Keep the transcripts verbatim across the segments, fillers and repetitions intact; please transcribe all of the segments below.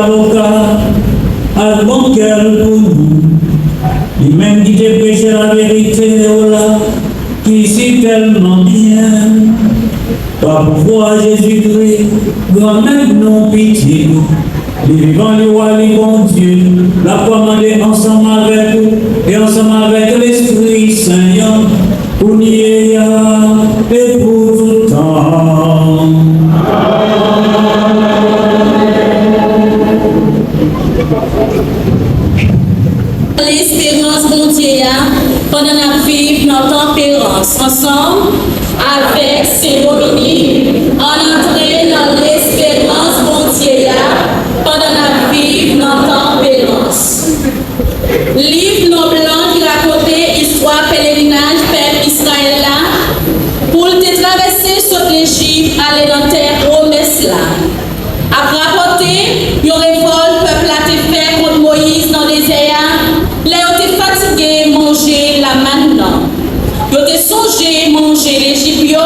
Avoka ak bon kè l pou nou. Li menm ki te preche laverite w la, ki si tèlman byen. Pa pouvwa Jezikri, Granmèt nou, Pitit ou, li vivan, li wa, li Bondye, l ap kòmande ansanm avèk ou e ansanm avèk Lespri Sen an, kounye a e pou tout tan. Lesperans Bondye a pandan n ap viv nan tanperans ansanm avèk Sen Dominik. Ann antre nan lesperans Bondye a pandan n ap viv nan tanperans. Liv Nonm lan ki rakonte istwa pelerinaj pèp Izrayèl la pou l te travèse sot Lejip ale nan tè pwomès la ap rapòte yon revòlt pèp la te fè kont Moyiz nan dezè a lè yo te fatige manje lamann nan. Yo te sonje manje Lejip yo,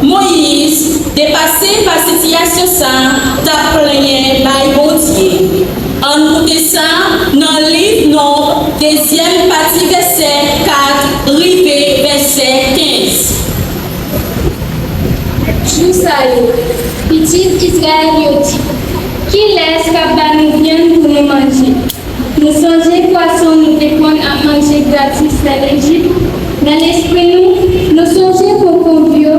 Moyiz, depase pa sitiyasyon sa a, t ap plenyen bay Bondye. Ann koute sa nan liv Nonb, dezyèm pati, vèsè kat rive vèsè kenz. Jou sa yo, pitit Izrayèl yo di, kilès k ap ba nou vyann pou nou manje? Nou sonje pwason nou te konn ap manje gratis nan Lejip? Nan lespri nou, nou sonje kokonb yo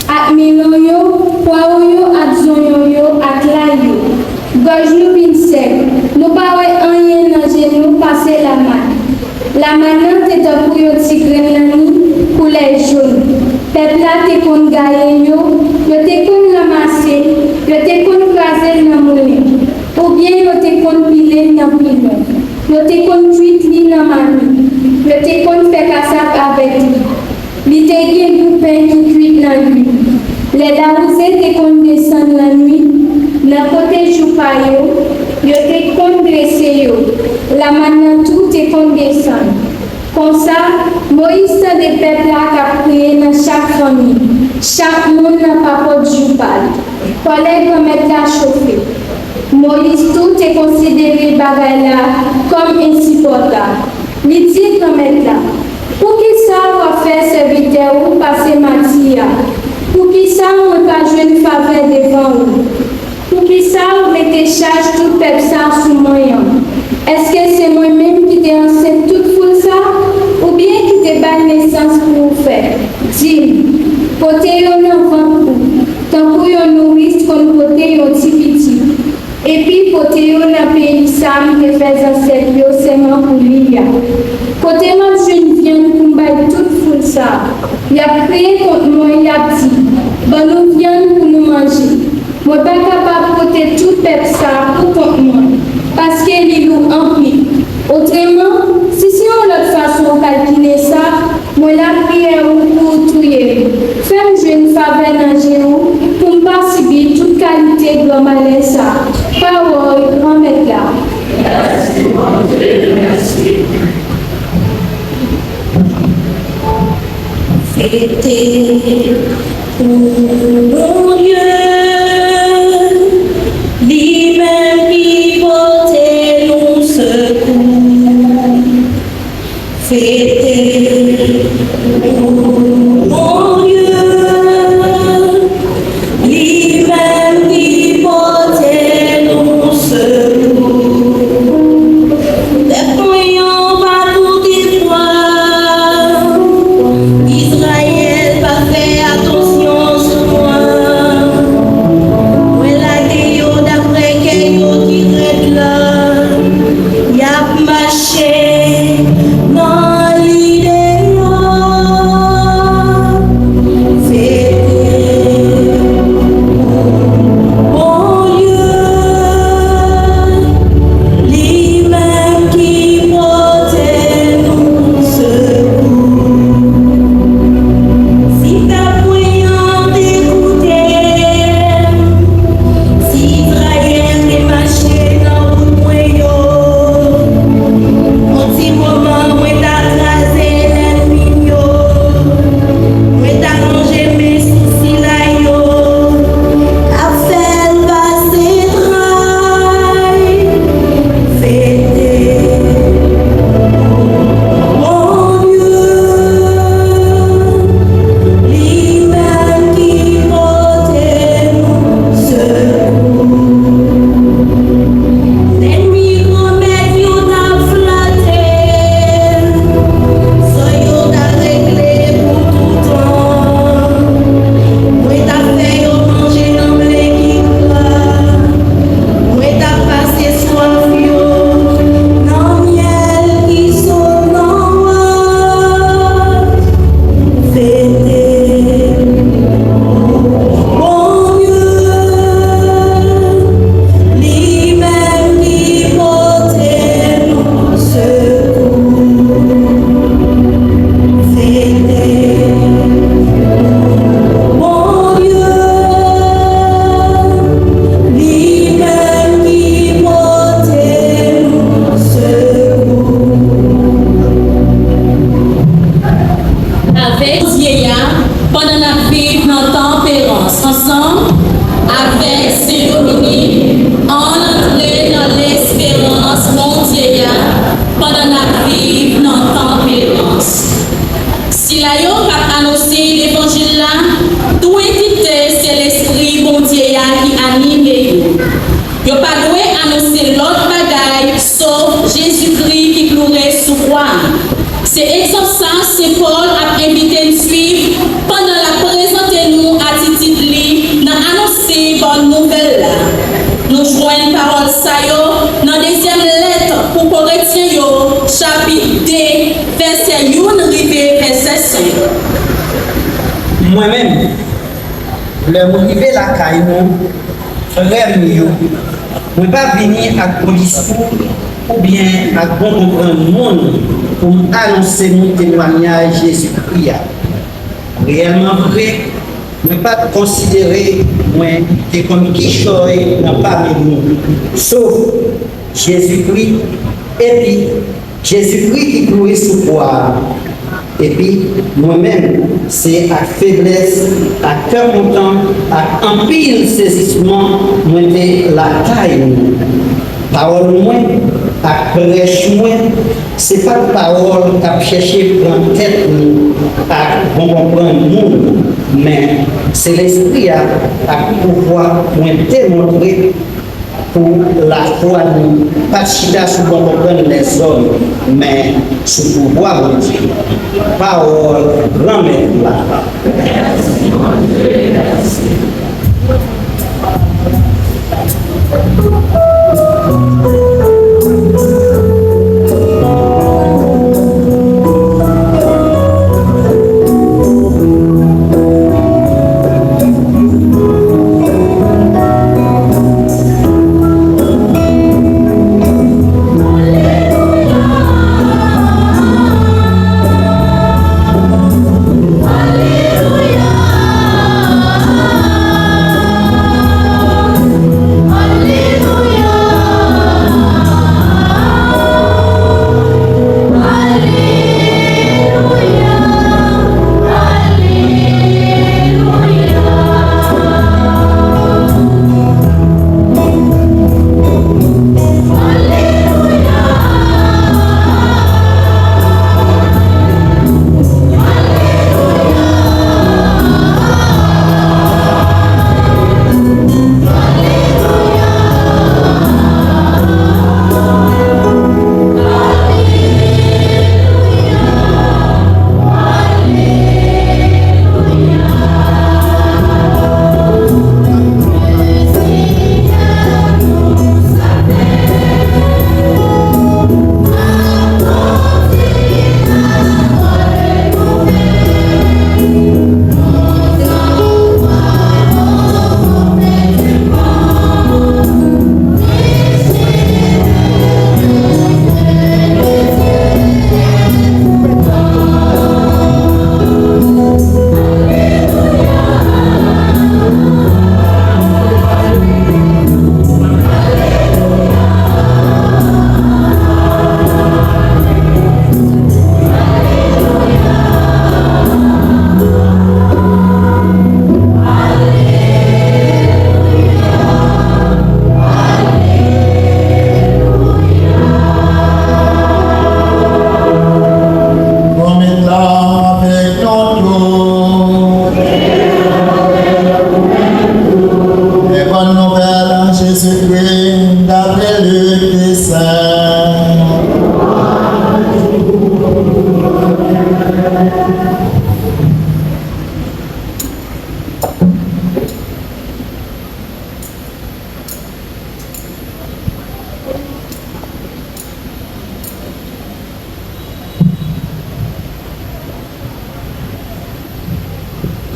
ak melon yo, pwawo yo ak zonyon yo ak lay yo. Gòj nou vin sèk, nou pa wè anyen nan je nou pase lamann. Lamann nan te tankou yon ti grenn lanni koulè jòn. Pèp la te konn gaye yo, yo te konn ranmase l, yo te konn kraze l nan moulen, oubyen yo te konn pile l nan pilon. Yo te konn kwit li nan mamit, yo te konn fè kasab avèk li. Li te gen gou pen ki kwit nan lwil. Lè lawouze te konn desann lannwit, nan kote joupa yo, yo te konn drese yo, lamann nan tou te konn desann. Konsa, Moyiz tande pèp la k ap kriye nan chak fanmi, chak moun nan papòt joupa l. Kòlè Granmèt la chofe. Moyiz tou te konsidere bagay la kòm ensipòtab. Li di Granmèt la, poukisa w ap fè sèvitè ou pase mati a? Poukisa mwen pa jwenn favè devan ou? Poukisa ou mete chaj tout pèp sa a sou mwen an? Èske se mwen menm ki te ansent tout foul sa a? Oubyen ki te bay nesans pou ou fè? Di m, pote yo nan vant ou, tankou yon nouris konn pote yon ti pitit. Epi pote yo nan peyi sa a m te fè zansèt yo sèman pou li a. Kote m ap jwenn vyann pou m bay tout foul sa a? Y ap kriye kont mwen, y ap di, ban nou vyann pou nou manje. Mwen pa kapab pote tout pèp sa a poukont mwen, paske li lou anpil. Otreman, si se yon lòt fason w kalkile sa, mwen lapriyè ou pou ou touye m. Fè m jwenn favè nan je ou pou m pa sibi tout kalite gran malè sa a. Pawòl Granmèt la. Fete pou Bondye, li menm ki pote nou sekou. Fete pou Bondye, li menm ki pote nou sekou. Pèp mwen an pa koute vwa Izrayèl, pa fè atansyon sou mwen. Mwen lage yo daprè kè yo ki rèd la. Y ap mache nan lide yo. Pou Korentyen yo, chapit de, vèsè youn rive vèsè senk. Mwen menm, lè m rive lakay nou, frè m yo, mwen pa vini ak bon diskou oubyen ak bon konprann moun pou m anonse nou temwayaj Jezikri a. Reyèlman vre, mwen pa t konsidere mwen te kòm kichòy nan pami nou, sof Jezikri, epi Jezikri ki kloure sou kwa a. Epi, mwen menm, se ak feblès, ak kè kontan, ak anpil sezisman mwen te lakay nou. Pawòl mwen ak prèch mwen, se pa t pawòl k ap chèche pran tèt nou ak bon konprann moun, men se Lespri a ak pouvwa mwen demontre pou lafwa nou pa t chita sou bon konprann lèzòm, men sou pouvwa Bondye. Pawòl Granmèt la. Granmèt la avèk nou tout. E bòn nouvèl Jezikri daprè Lik ki sen.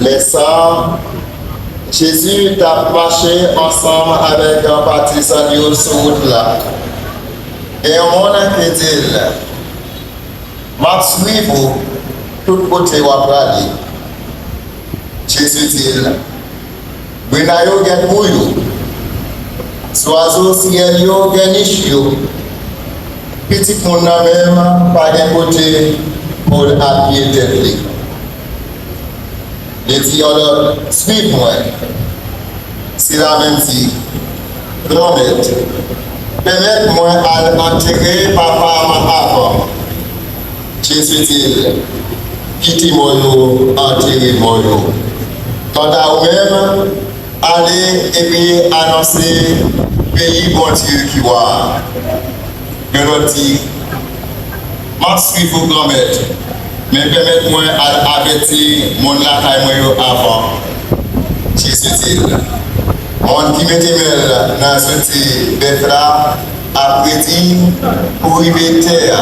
Lè sa a, Jezi t ap mache ansanm avèk patizan l yo sou wout la. Gen yon moun ki di l, "M ap suiv ou tout kote w ap prale." Jezi di l, "Grenn yo gen twou yo, zwazo syèl yo gen nich yo, Pitit moun nan menm pa gen kote pou l apiye tèt li." Li di yon lòt, "Suiv mwen." Sila menm di, "Granmèt, pèmèt mwen al antere papa m avan." Jezi di l, "Kite mò yo antere mò yo. Kanta ou menm, ale epi anonse peyi Bondye ki w a." Yon lòt di, "M ap suiv ou, Granmèt, men pèmèt mwen al avèti moun lakay mwen yo avan." Jezi di l, "Moun ki mete men l nan zouti bèf la, ap redi pou rive tè a,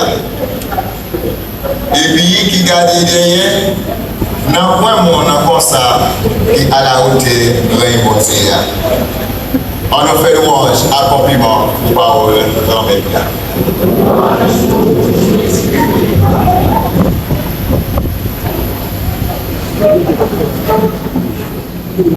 epi ki gade dèyè, nan pwen moun nan konsa ki alatè rèy Bondye a. Ann nou fè lwanj ak konpliman pou pawòl Granmèt la.